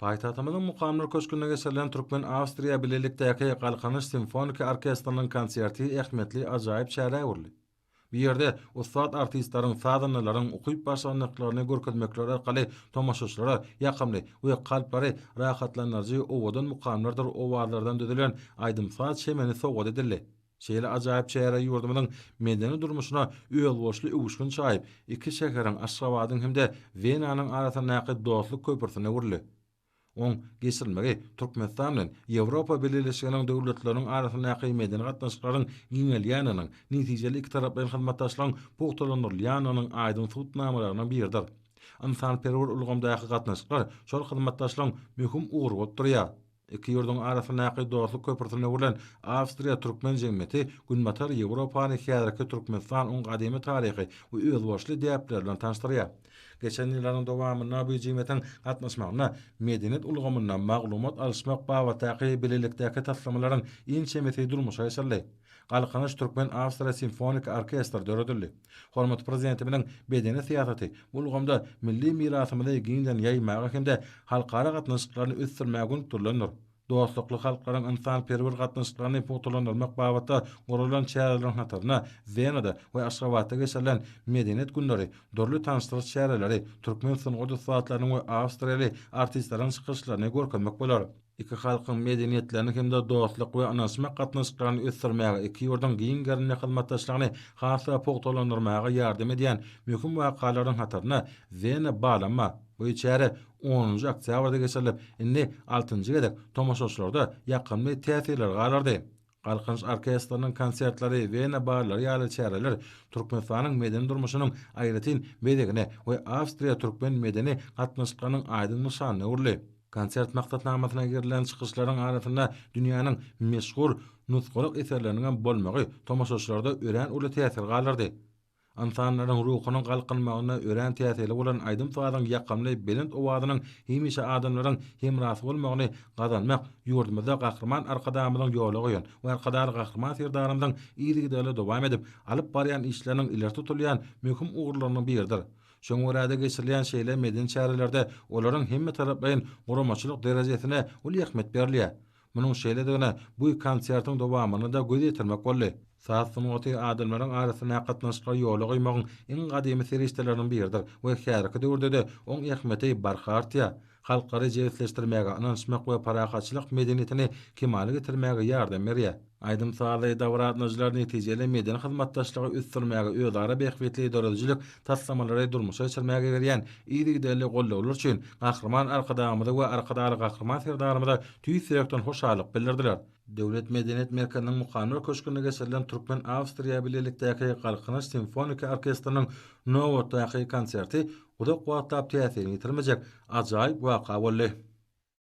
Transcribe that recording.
Paýtagtymyzyň Mukamlar köşgünde geçirilen türkmen-awstriýa bilelikdäki Galkynyş simfoniki orkestriniň konserti ähmiýetli ajaýyp çärä öwrüldi. Bu ýerde ussat artistleriň, sazandalaryň ukyp-başarnyklaryny görkezmekleri arkaly tomaşaçylara ýakymly we kalplary rahatlandyryjy owadan mukamlardyr owazlardan düzülen aýdym-saz çemeni sowgat edildi. Şeýle ajaýyp çäre ýurdumyzyň medeni durmuşyna özboluşly öwüşgin çaýyp, iki şäheriň, Aşgabadyň hem-de Wenanyň arasyndaky dostluk köprüsine öwrüldi. Oň geçirilmegi Türkmenistan bilen Ýewropa Bileleşiginiň döwletleriniň arasyndaky medeni gatnaşyklaryň giňelýändiginiň, netijeli ikitaraplaýyn hyzmatdaşlygyň pugtalandyrylýandygynyň aýdyň subutnamalarynyň biridir. Ynsanperwer ulgamdaky gatnaşyklar şol hyzmatdaşlygyň möhüm ugry bolup durýar. Iki ýurduň arasyndaky dostluk köprüsine öwrülen Awstriýa-türkmen jemgyýeti Günbatar Ýewropany häzirki Türkmenistan oň gadymy taryhy we özboluşly däpleri bilen tanyşdyrýar. Geçen ýyllaryň dowamynda bu jemgyýetiň gatnaşmagynda medeniýet ulgamynda maglumat alyşmak babatdaky bilelikdäki taslamalaryň ençemesi durmuşa geçirildi. Galkynyş türkmen-awstriýa simfoniki orkestri döredildi. Hormatly Prezidentimiziň medeni syýasaty bu ulgamda milli mirasymyzy giňden ýaýmaga hem-de halkara gatnaşyklaryny ösdürmäge gönükdirilendir. Dostlukly halklaryň ynsanperwer gatnaşyklaryny pugtalandyrmak babatda guralan çäreleriň hatarynda Wenada we Aşgabatda geçirilen Medeniýet günleri, dürli tanyşdyryş çäreleri, türkmen sungat ussatlarynyň we awstriýaly artistleriň çykyşlaryny görkezmek bolar. Iki halkyň medeniýetlerini hem-de dostluk we ynanyşmak gatnaşyklaryny ösdürmäge, iki ýurduň giň gerimli hyzmatdaşlygyny has-da pugtalandyrmaga ýardam edýän möhüm wakalaryň hatarynda Wena balam bar. Bu çäre onunjy oktýabrda geçirilip, indi altynjy gezek tomaşaçylarda ýakymly täsirleri galdyrdy. Galkynyş orkestriniň konsertleri, Wena ballary ýaly çäreler Türkmenistanyň medeni durmuşynyň aýratyn bezegine we awstriýa-türkmen medeni gatnaşyklarynyň aýdyň nyşanyna öwrüldi. Konsert maksatnamasyna girilen çykyşlaryň arasynda dünýäniň meşhur nusgalyk eserleriniňem bolmagy tomaşaçylarda örän uly täsir galdyrdy. Ynsanlaryň ruhunyň galkynmagynda örän täsirli bolan aýdym-sazyň ýakymly belent owazynyň hemişe adamlaryň hemrasy bolmagyny gazanmak ýurdumyzda Gahryman Arkadagymyzyň ýola goýan we Arkadagly Gahryman Serdarymyzyň yzygiderli dowam edip alyp barýan işleriniň ileri tutulýan möhüm ugurlarynyň biridir. Şoňa görä-de geçirilýän şeýle medeni çärelerde olaryň hemmetaraplaýyn guramaçylyk derejesine uly ähmiýet berilýär. Munuň şeýledigine bu konsertiň dowamynda-da göz ýetirmek boldy. Saz sungaty adamlaryň arasyndaky gatnaşyklary ýola goýmagyň iň gadymy serişdeleriniň biridir we häzirki döwürde-de oň ähmiýeti barha artýar. Halklary jebisleşdirmäge, ynanyşmak we parahatçylyk medeniýetini kemala getirmäge ýardam berýär. Aýdym-sazly dabara gatnaşyjylar netijeli medeni hyzmatdaşlygy ösdürmäge, özara bähbitli döredijilik taslamalary durmuşa geçirmäge berýän yzygiderli goldawlary üçin Gahryman Arkadagymyza we Arkadagly Gahryman Serdarymyza tüýs ýürekden hoşallyk bildirdiler. Döwlet medeniýet merkeziniň Mukamlar köşgünde geçirilen türkmen-awstriýa bilelikdäki Galkynyş simfoniki orkestriniň nobatdaky konserti uzak wagtlap täsirini ýitirmejek ajaýyp waka boldy.